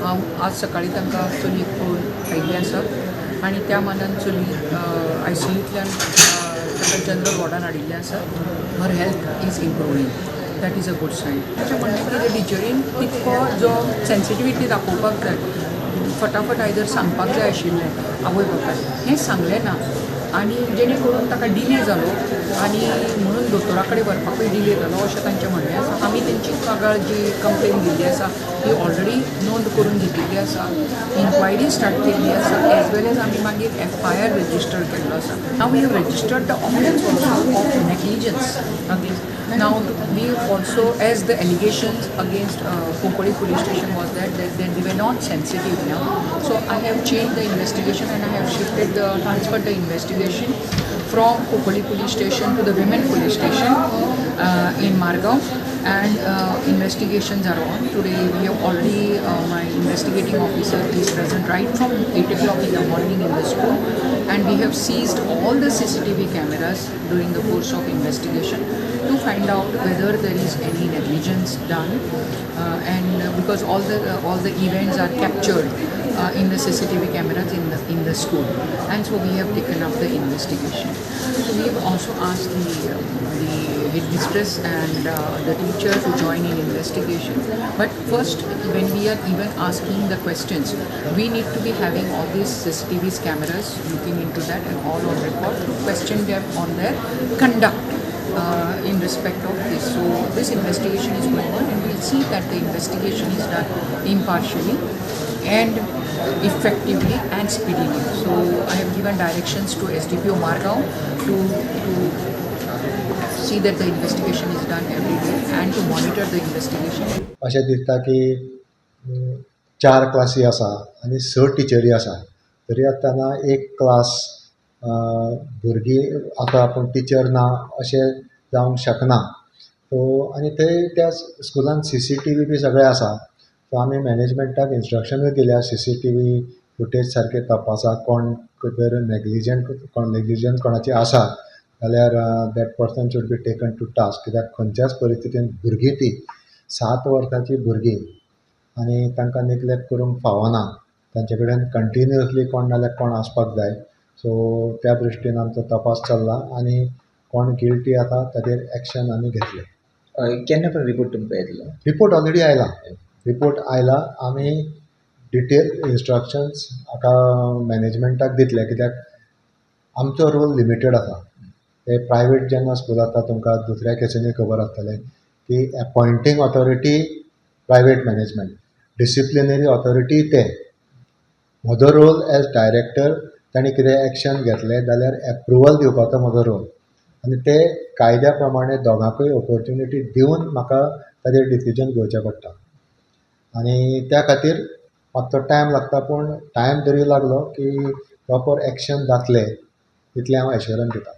हांव आज सकाळीं तांकां चलयेक पळोवन आयिल्लें आसा आनी त्या मानान चली आयसीयूंतल्यान ताका जनरल वॉर्डान हाडिल्लें आसा. Her health is improving, that is a good sign. ताचें म्हणणें कितें, टिचरीन तितको जो सेन्सिटिविटी दाखोवपाक जाय, फटाफट आयदर सांगपाक जाय आशिल्लें आवय बापायक, हें सांगलें ना आनी जेणे करून ताका डिले जालो आनी म्हणून दोतोरा कडेन व्हरपाकूय डिले जालो, अशें तांचें म्हणणें आसा. आमी तेंची कागाळ जी कंप्लेन दिल्ली आसा ती ऑलरेडी नोंद करून घेतिल्ली आसा, इन्क्वायरी स्टार्ट केल्ली आसा, एज वेल एज आमी मागीर एफआयआर रजिस्टर केल्लो आसा. Now we have registered the offence also of negligence against. Now we also, as the allegations against Cuncolim police station was that they were not sensitive enough. So I have changed the investigation and I have shifted the transferred the investigation from Cuncolim police station to the women police station in Margao, and investigations are on. Today we have already, my investigating officer is present right from 8 o'clock in the morning in the school, and we have seized all the CCTV cameras during the course of investigation to find out whether there is any negligence done, and because all the events are captured in the CCTV cameras in the school, and so we have taken up the investigation. So we have also asked the headmistress and the teacher to join in investigation. But first, when we are even asking the questions, we need to be having all these CCTV cameras looking into that and all on record to question them on their conduct in respect of this. So this investigation is going on and we'll see that the investigation is done impartially and effectively and speedily. So I have given directions to SDPO Margao to see that the investigation is done every day and to monitor the investigation. अशें दिसता की चार क्लासी आसा आनी स टिचरी आसा, तरी आसतना एक क्लास भुरगीं आसा पूण टिचर ना अशें जावंक शकना. सो आनी थंय त्या स्कुलान सीसीटीवी बी सगळें आसा. सो आमी मॅनेजमेंटाक इन्स्ट्रक्शनूय दिल्या, सीसीटीवी फुटेज सारके तपासा, कोण जर नेग्लिजंट, कोण नेग्लिजन्स कोणाची आसा जाल्यार that person should be taken to task. कित्याक खंयच्याच परिस्थितीन भुरगीं ती 7 वर्सांची भुरगीं आनी तांकां नेग्लेक्ट करूंक फावना. तांचे कडेन कंटिन्युअसली कोण ना जाल्यार कोण आसपाक जाय. सो त्या दृश्टीन आमचो तपास चल्ला आनी कोण गिल्टी आसा ताचेर एक्शन आमी घेतले. केन्ना पर्यंत रिपोर्ट तुमकां येतलो? रिपोर्ट ऑलरेडी आयला, रिपोर्ट आयला. आमी डिटेल इन्स्ट्रक्शन्स हाका मॅनेजमेंटाक दितले, कित्याक आमचो रोल लिमिटेड आसा. ते प्रायवेट जेन्ना स्कूल आसता, तुमकां दुसऱ्या केसींनी खबर आसतलें की appointing authority private management, disciplinary authority ते. म्हजो रोल एज डायरेक्टर, तांणी कितें एक्शन घेतलें जाल्यार एप्रुवल दिवपाचो म्हजो रोल आनी ते कायद्या प्रमाणे दोगांकूय ऑपोर्चुनिटी दिवन म्हाका ताजेर डिसिजन घेवचें पडटा आनी त्या खातीर मातसो टायम लागता. पूण टायम तरी लागलो की प्रॉपर एक्शन जातलें, तितलें हांव एश्योरन्स दितां.